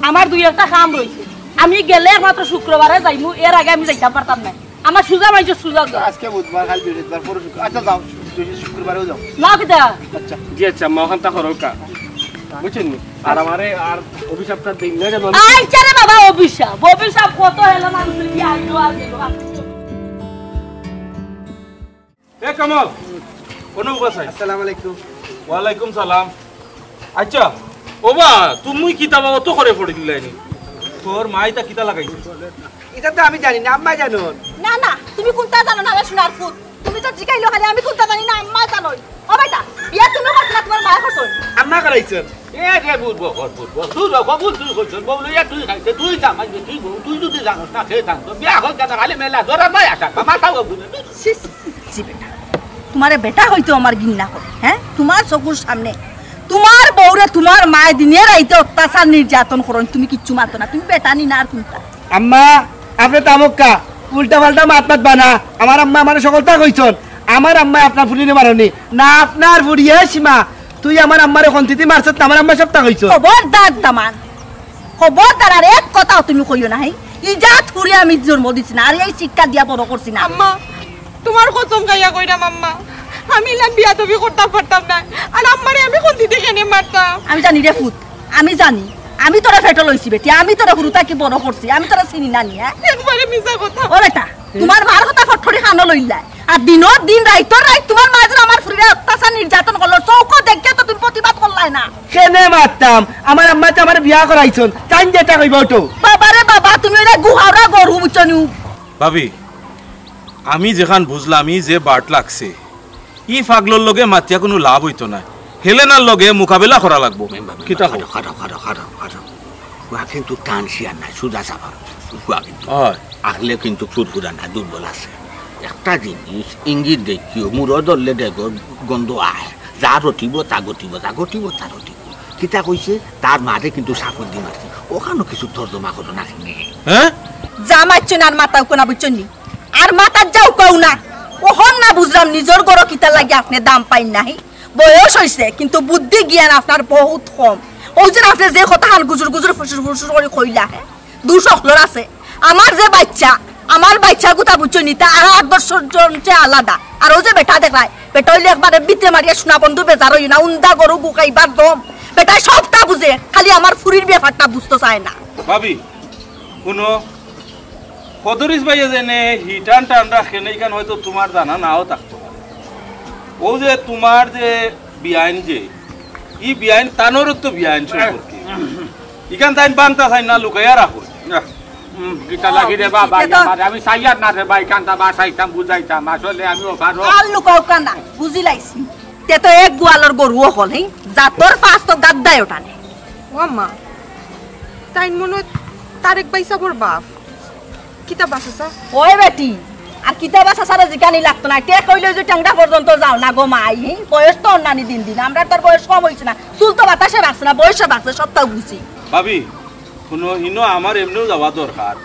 আমার দুই একটা কাম রইছে, আমি গেলে একমাত্র শুক্রবারে যাইমু, এর আগে আমি যাইতাম পারতাম না। আমার সুজা মাইজে সুজা দো। আজকে বুধবার, কাল বৃহস্পতিবার, পরশু শুক্র-, আচ্ছা যাও, শু-, শুক্রবারেও যাও। না কিতা? আচ্ছা। জি আচ্ছা, মা অখানতা করউক্কা। বুঝছইন নি? আর আমারে আর অভিশাপটা দিন না যেন আমি আচ্ছা রে বাবা, অভিশাপ, অভিশাপ কত হেলা মানুষ কি আইলো আর গেলো। এ কামাল, কোন উপাস আছে? আসসালামু আলাইকুম। ওয়ালাইকুম সালাম। আচ্ছা, ওবা, তুমি কিতা বা অত করে পড়ি দিলাইনি? তোর মা ইতা কিতা লাগাইছে? ইতা তো আমি জানি না, আম্মায় জানইন। না, না, তুমি কুনতা জানো না রে সোনার ফুত? তুমি তো জিকাইলো খালি, আমি কুনতা জানি না, আম্মায় জানইন। ও বেটা, বিয়া তুমি করছো না, তুমার মায়ে করছইন? আম্মায় করাইছইন। এ রে বুড়বক, বুড়বক, তুই রকম ভুল তুই করছস, বউ লইয়া তুই খাইতে, তুই জামাই, তুই বউ, তুই যুদি জানস না, কে জানতো? বিয়া হোক কেন, খালি মেলা, তোর আম্মায় আসার, মাথা ও ঘুরে। ছি, ছি, ছি, ছি, বেটা। তুমারে বেটা কইতেও আমার ঘিন্না করে, হ্যাঁ? তুমার চকুর সামনে তুমার বউরে তুমার মায় দিনে রাইতে অত্যাচার নির্যাতন করইন, তুমি কিচ্ছু মাতো না, তুমি বেটা নি না আর কুনতা? আম্মা, আপনে থামউক্কা, উল্টা পাল্টা মাত মাতবা না। আমার আম্মায় আমারে হকলতা কইছইন, আমার আম্মায় আপনার ফুড়িরে মারইন নি। না আপনার ফুড়িয়ে সীমা, তুই আমার আম্মারে কন্তিতি মারছস না, আমার আম্মায় সবতা কইছইন। খবরদার দামান, খবরদার আর এক কথাও তুমি কইও না, হ্যাঁ? ইজাত ফুড়ি আমি জন্ম দিছি না, আর এই শিক্ষা দিয়া বড় করছি না। আম্মা, তুমার কসম খাইয়া কইরাম আম্মা, আমি ইলান বিয়াদবি করতাম পারতাম না। আর আম্মারে আমি কন্তিতি কেনে মারতাম? আমি জানি রে ফুত, আমি জানি। আমি তোরে পেটো লইছি বেটি, আমি তোরে হুরু থাকি বড় করছি, আমি তোরে চিনি না নি, হ্যাঁ? একবারে মিছা কথা। ও বেটা, তুমার মার কথা ফটফটি কানো লইলায়। আর দিনর দিন, রাইতর রাইত তুমার মায় যেন আমার ফুড়িরে অত্যাচার নির্যাতন করলো, চউখো দেখিয়া তো তুমি প্রতিবাদ করলায় না। কেনে মারতাম? আমার আম্মায় তো আমারে বিয়া করাইছইন, তাইন যেতা কইবা অতা। বাবারে বাবা, তুমি অইলা গুহাওরা গরু, বুঝছো নি? ভাবি, আমি যেখান বুঝলাম, ই যে বাট লাগছে, ই পাগলর লগে মাতিয়া কুনু লাভ অইতো নায়। হেলেনার লগে মোকাবেলা করা লাগবো। মেম্বার, মেম্বার, কিতা কও? খাটাও, খাটাও, খাটাও, খাটাও। ওয়া কিন্তু টান শিয়ার নায়, সুজা সাফা। ওয়া কিন্তু। অয়। আগলে কিন্তু ফুরফুরা না, দুর্বল আছে। একটা জিনিস ইঙ্গিত দেখিও, মুড়ো ধরলে ডেগর গন্ধ আয়। যা রটিব, তা ঘটিব, যা ঘটিব, তা রটিব। কিতা কইছে? তার মারে কিন্তু সাফর দি মারছে। অখানও কিছু তর্জমা করো না কেনে? হ্যাঁ? যা মারছইন আর মাতাউক্কা না, বুঝছইন নি? আর মাতাত যাউক্কাউ না। অখন না বুঝলাম নিজর ঘরো কিতার লাগি আপনে দাম পাইন নাহি। বয়স অইছে, কিন্তু বুদ্ধি জ্ঞান আপনার বহুত কম। অউ যে আপনে যে কথাখান গুজুর গুজুর ফুসুর ফুসুর করি কইলা, হে? দুষ অকলর আছে। আমার যে বাইচ্চা, আমার বাইচ্চা গুতা বুঝছইন নি, তা আর আট দশ জনর চেয়ে আলাদা। আর অউ যে বেটা দেখরায়, বেটা অইলে একবারে বিতে মারিয়া সোনা বন্ধু বেজার অইও না, উন্দা গরু গুখাইবার দম। বেটায় সবটা বুঝে, খালি আমার ফুরির ব্যাপারটা বুঝতো চায় না। ভাবি, হুনো, কদরিছ ভাইয়ে যেনে হিটান টান রাখেন, ইখান হয়তো তুমার জানা নাও থাকতো পারে। অউ যে তুমার যে বিয়াইন যে, ই বিয়াইন তানরও তো বিয়াইন সম্পর্কে। ইখান তাইন বানতা চাইন না, লুকাইয়া রাখো। হুম, কিতা লাগি রে বাবা, ইটা তো আমার, আমি চাইয়ার না রে ভাই, কান্তা বাসাইতাম, বুঝাইতাম, আসলে আমি ওখানে আর লুকাও কানা, বুঝিলাইছি। তে তো এক গোয়ালর গরু অকল, হে? জাতর ফাস তো গাদ্দায় ওঠানে। ও মা, তাইন মনে হয় তারেক ভাইসাবর বাপ। কিতা বা চাচা? ওই বেটি, আর কিতা বা চাচারে জিকানি লাগতো না। তে কইলে যে টেংরা পর্যন্ত যাও না গো মাই, হি? বয়স তো অন্যানি দিন দিন। আমরার তো আর বয়স কম অইছে না। চুল তো বাতাসে ভাগছে না, বয়সে ভাগছে, সবটাউ বুঝি। ভাবি, হুনো, হিনো আমার এমনেউ যাওয়া দরকার।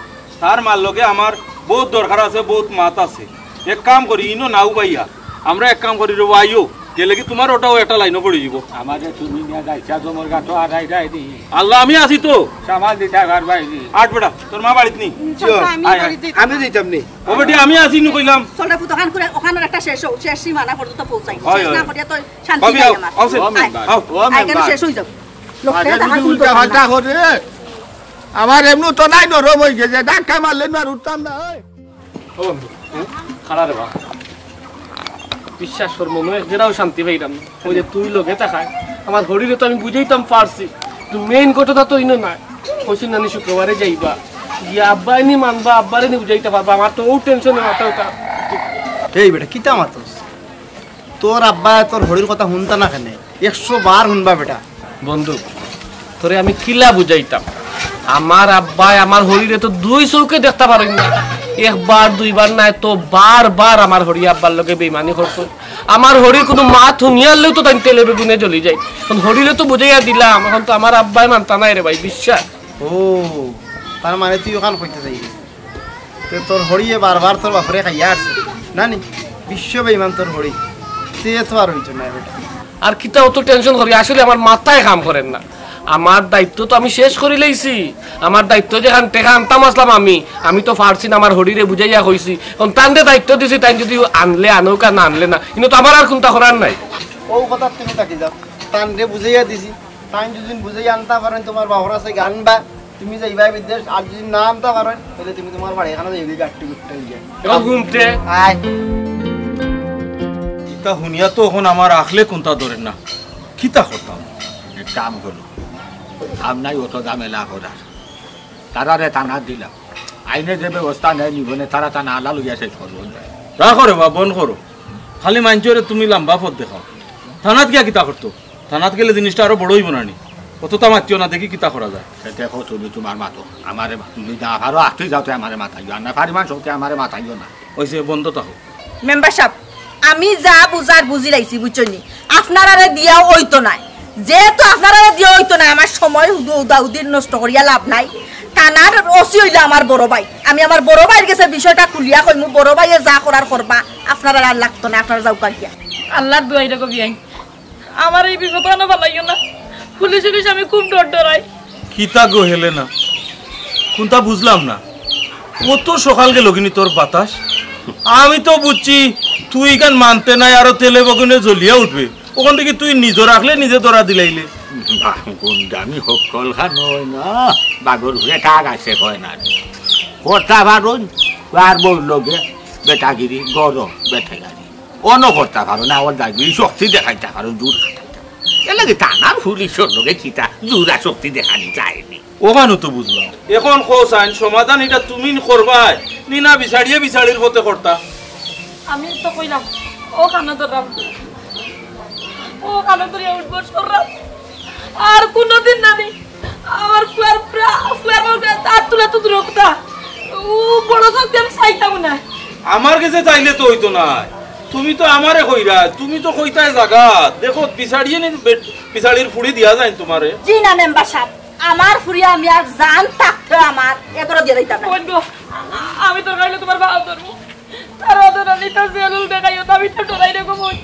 তার মার লগে আমার বহুত দরকার আছে, বহুত মাত আছে। এক কাম করি, ইনো নাও বাইয়া, আমরা এক কাম করি রে, আইও, গেলে কি তুমার ওটাও একটা লাইনও পড়ি দিব। আমারে তুমি নিয়া যাইছা জমর গাটো আর আই যাই দি। আল্লাহ, আমি আছি তো। সামাল দিতা ঘর বাইরে। আট বেটা, তোর মা বাড়িত নি? চাচা, আমি আয়, আয়। বাড়িতে আমি দিতাম নি। ও বেটি, আমি আছি নু কইলাম। চলে ফুতখান করে ওখানে একটা শেষ হোক, শেষ সীমানা পর্যন্ত পৌঁছাই। হয়, শেষ না হয়। করিয়া তো শান্তি ভাবি, নাই আও, আমার। আও, আও, আয়। আও। ও আয়, কেন মেম্বার। শেষ হয়ে যাও? লোকটা আগে দেখা যদি কিন্তু উল্টা ভালো পাল্টা না। করে, আমার এমনি তো নাই নরম হয়ে গেছে, ধাক্কা মারলে না আর উঠতাম না, ওই। ও বন্ধু, খাড়া রে বা। বিশ্বাস কর মনো, এক জেরাও শান্তি পাইলাম না। ওই যে তুই লগে থাকায়, আমার হরিরে তো আমি বুঝাইতাম পারছি। তুই মেইন ঘটনা তো ইনো নাই। কইছি নানি শুক্রবারে যাইবা। গিয়া আব্বায় নি মানবা, আব্বারে নি বুঝাইতা পারবা। আমার তো ও টেনশনে মাথা উঠা। এই বেটা, কিতা মাতস? তোর আব্বায় তোর হরির কথা হুনতা না কেনে? একশো বার হুনবা বেটা। বন্ধু, তোরে আমি কিলা বুঝাইতাম? আমার আব্বায় আমার হরিরে তো দুই চউখে দেখতা পারইন না। একবার দুইবার নায় তো বার বার আমার হরি আব্বার লগে বেইমানি করছে। আমার হরির কুনু মাত হুনিয়ারলেউ তো তাইন তেলে বেগুনে জ্বলি যায়। এখন হরিরে তো বুঝাইয়া দিলাম, এখন তো আমার আব্বায় মানতা নায় রে ভাই, বিশ্বাস। ও, তার মানে তুই ওখান কইতে চাইলি? তে তোর হরিয়ে বারবার তোর বাপরে খাইয়া আছে, না নি? বিশ্ব বেইমান তোর হরি। তে তো আর হইতো না বেটা। আর কিতা অত টেনশন করি? আসলে আমার মাথায় কাম করের না। আমার দায়িত্ব তো আমি শেষ করি লাইছি। আমার দায়িত্ব যেখান টেকা আনতাম আসলাম আমি, আমি তো পারছি না, আমার হরিরে বুঝাইয়া কইছি। এখন তানরে দায়িত্ব দিছি, তাইন যদি আনলে আনউক আর না আনলে না, কিন্তু তো আমার আর কুনতা করার নাই। ও কথা তুমি থাকি যাও, তানরে বুঝাইয়া দিছি, তাইন যদি বুঝাইয়া আনতা পারইন, তোমার বাপর আছে গান বা তুমি যাইবা বিদেশ, আর যদি না আনতা পারইন, তাহলে তুমি তোমার বাড়ি এখানে যাইবে, গাট্টু গুট্টু হইয়া। এখন ঘুমতে। আয়। ইতা হুনিয়া তো এখন আমার আখলে কুনতা ধরের না। কিতা করতাম? এক কাম করো, আমরাই অত ঝামেলা করার। তারারে থানাত দিলাম। আইনে যে ব্যবস্থা নেয় নিবনে, তারা থানা আলা লইয়া শেষ করবো। রাখো রে বা, বন্ধ করো। খালি মাইনষরে তুমি লম্বা পথ দেখাও। থানাত গিয়া কিতা করতো? থানাত গেলে জিনিসটা আরো বড় অইবো না নি? অততা মাতিও না, দেখি কিতা করা যায়। এ দেখো, তুমি তোমার মাতো, আমারে মা-, তুমি যা পারো আটকে যাও, তে আমারে মাতাইও, আর না পারি মানুষ হতে আমারে মাতাইও না। অইছে, বন্ধ থাকো। মেম্বার সাব, আমি যা বুঝার বুঝি লাইছি, বুঝছইন নি? আপনারারে দিয়া অইতো নায়, যেহেতু আপনারারে দিয়া অইতো নায়, আমার সময় হুদু উদাউদির নষ্ট করিয়া লাভ নাই। থানার ওসি অইলা আমার বড় ভাই, আমি আমার বড় ভাইর গেছে বিষয়টা খুলিয়া কইমু, বড় ভাইয়ে যা করার করবা, আপনারার আর লাগতো না, আপনারা যাউক্কা গিয়া। আল্লার দুয়াই রে গো বিয়াই, আমার এই বিপদ কেন ফালাইও না। পুলিশ উলিশ আমি খুব ডর ডরাই। কিতা গো হেলেনা? কুনতা বুঝলাম না। অত সকাল গেল কিনি তোর বাতাস? আমি তো বুঝছি তুই ইখান মানতে নাই, আরো তেলে বেগুনে জ্বলিয়া উঠবে। ওখান থেকে তুই নিজর আখলে নিজে ধরা দিলাইলে। বাহ, গুন্ডামি হক্কল খান হয় না, বাগর ঘুরে কাক আছে কয় না। কথা বারণ, আর বউর লগে বেটাগিরি, গরম বেটাগিরি। অনো করতা পারো না, ওর দাবি শক্তি দেখাইতা পারো, জোর খাটাইতা। এর লাগি থানার পুলিশর লগে কিতা জোরা শক্তি দেখানি যায়নি। ওখানো তো বুঝলাম। এখন কও চাইন, সমাধান ইটা তুমি করবায়, নি না বিচারিয়ে বিচারির পথে করতা? আমি তো কইলাম, ও কানো ধরলাম, ও কানো ধরিয়া উঠবস করলাম। আর কোনোদিন না নি আমার ফুয়ার প্রা-, ফুয়ার মা আর তুলে তো দূর কথা। ও বড় থাকতে আমি চাইতাম না। আমার গেছে চাইলে তো অইতো নায়। তুমি তো আমারে কইরায়, তুমি তো কইতায় জাগা। দেখো, বিচারিয়ে নি বে-, বিচারির ফুড়ি দিয়া যাইন তোমারে। জি না মেম্বার সাব, আমার ফুড়ি আমি আর জান থাকতে আমার এবারও দিয়া যাইতাম না। বোন গো, আমি তো গাইলে তোমার বাবা ধরবো। তার ওদের নিতে জেলুল দেখাইও, আমি তো ডরাই রে গো বোন।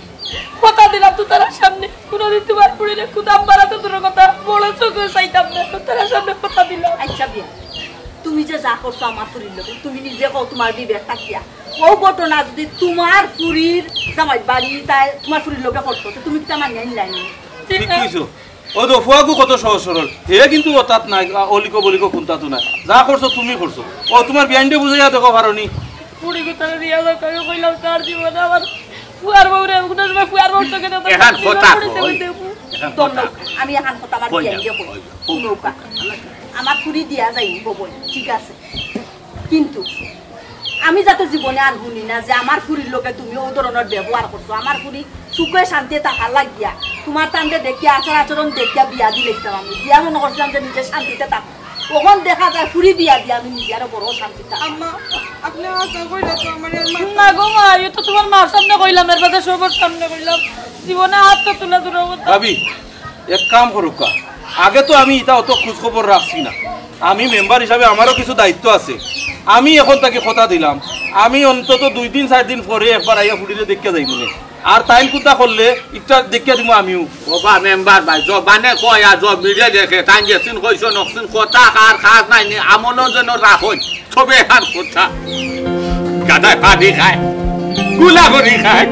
কথা দিলাম তো তারার সামনে, কোনোদিন তোমার ফুরিরে কুদাম বাড়াতে দূরের কথা, বড় চোখে চাইতাম না। তো তারার সামনে কথা দিলাম। আচ্ছা বিয়া, তুমি যে যা করছো আমার ফুরির লগে, তুমি নিজে কও তোমার বিবেক থাকিয়া, ও ঘটনা যদি তোমার ফুরির জামাই বাড়ি তাই তোমার ফুরির লগে করতো, তো তুমি কিতা মানিয়া নিলায় নি? ঠিক কইছো। ও তো ফুয়াগু কত সহজ সরল, হে কিন্তু অতাত নাই, আ, অলিকো বলিকো কুন্তাত নাই। যা করছো তুমি করছো। ও তোমার বিয়াইনরে বুঝাইয়া দেখো পারো নি? ফুরি গুতারে দিয়া যাও, আমি কইলাম তার জীবনে আমার ফুয়ার বউরে কোনো সময় ফুয়ার বউর চোখে দেখতাম না। এখান কথা কই। এখান দম কথা। নাও, আমি এখান কথা আমার কই বিয়াইন যাও, দিয়া কই। কই যাও। শুনউক্কা। আমার ফুরি দিয়া যাইবো বই, ঠিক আছে, কিন্তু আমি যাতে জীবনে আর হুনি না যে আমার ফুরির লগে তুমি ও ধরনের ব্যবহার করছো। আমার ফুরি সুখে শান্তিতে থাকার লাগিয়া তোমার তানরে দেখিয়া, আচার আচরণ দেখিয়া বিয়া দিলাইতাম আমি। বিয়া মনে করছিলাম যে নিজে শান্তিতে থাকো, অখন দেখা যায় ফুরি বিয়া দিয়া আমি নিজে আরো বড় শান্তিতে থাকি। আম্মা, আপনে আশা কইরা তো আমার আর মা না গো মা, ইও তো তোমার মার সামনে কইলাম, এর বাদে সবর সামনে কইলাম, জীবনে হাত তো তুলে দূরের কথা। ভাবি, এক কাম করুক্কা, আগে তো আমি ইতা অত খোঁজ খবর রাখছি না। আমি মেম্বার হিসাবে আমারও কিছু দায়িত্ব আছে। আমি অখন থাকি কথা দিলাম, আমি অন্তত দুই দিন চাইর দিন পরে একবার আইয়া ফুরিরে দেখিয়া যাইমু নে। আর তাইন কুন্তা করলে ইটা দেখিয়া দিমু আমিও। ওবা মেম্বার ভাই, জবানে কয় আর জমিরে দেখে, তাইন যেসিন কইছইন অকসিন কথা আর কাজ নাই নি, আমলও যেন রাখইন। তবে আর কথা। গাধায় পানি খায়, গুলা করি খায়।